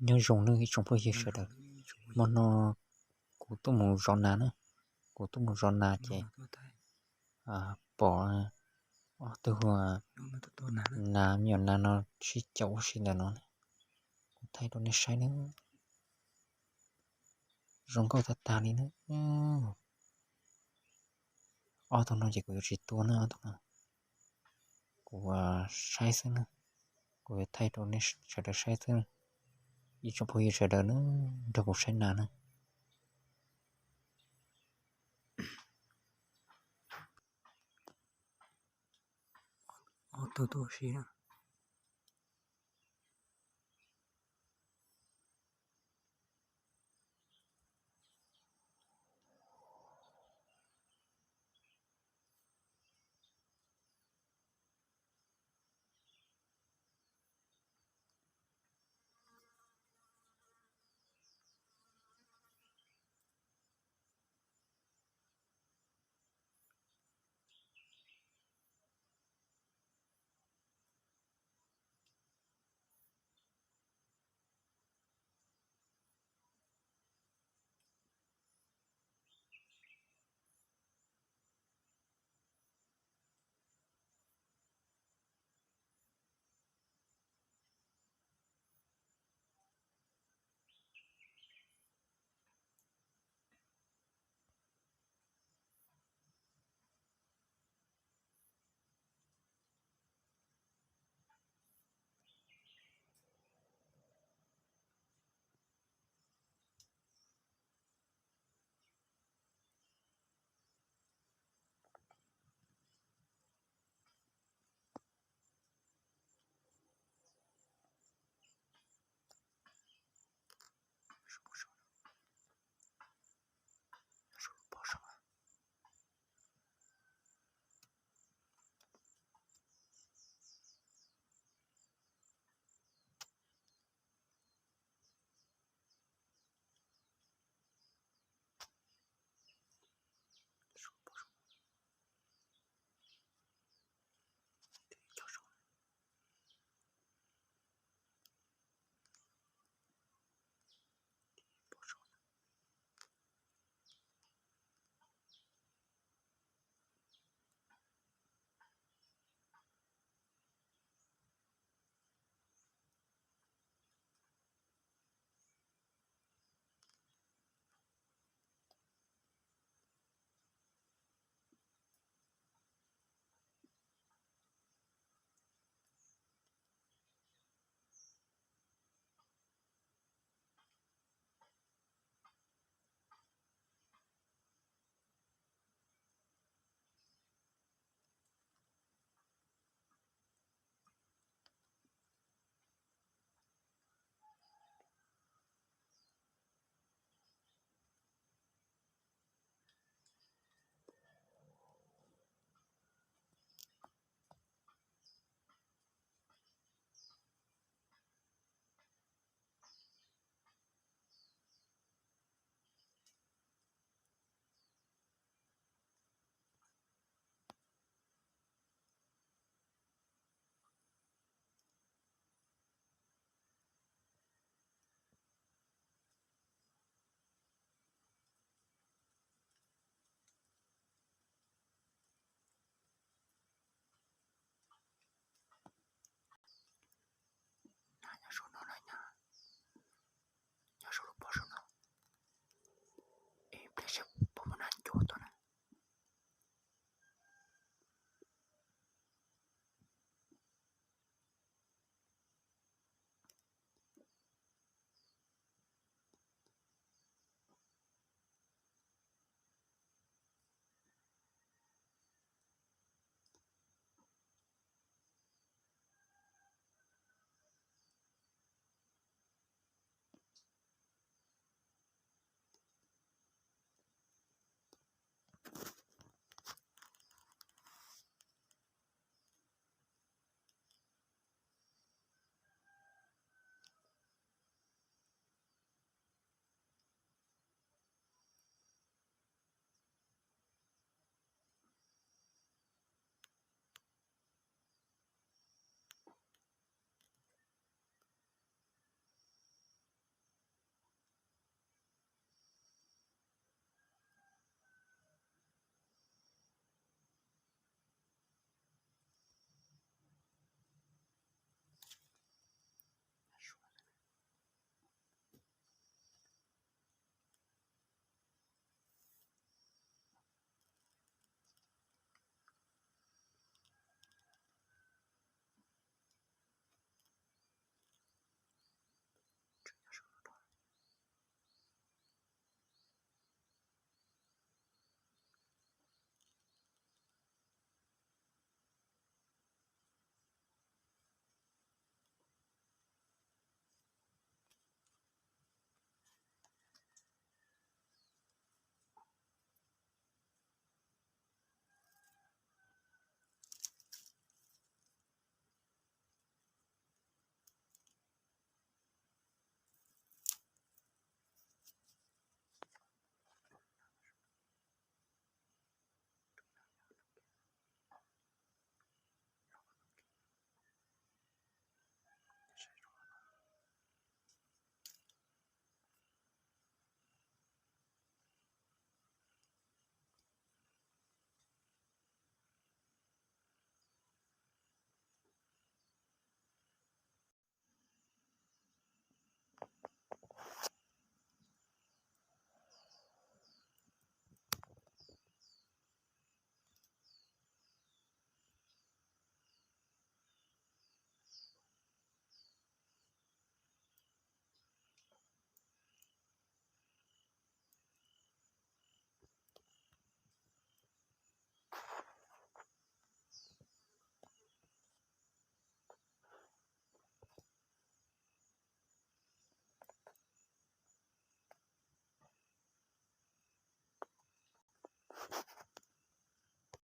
Nyob zoo nawb ib tsoom phooj ywg sawv daws, hmo no kuv tuaj mus zov nas na, kuv tuaj mus zov nas ces pom ob tug nas, me nyuam nas no sib caum ua si ntawm no, kuv thaij rau nej saib nawb. Zoo nkauj tag tag li nawb. Ob tug no ces kuv yuav tsis tua nawb, ob tug no kuv saib xwb nawb, kuv yuav thaij rau nej sawv daws saib xwb. Ib tsoom phooj ywg sawv daws nawb, nrog kuv saib nas nawb. Ob tug tuaj ua si na.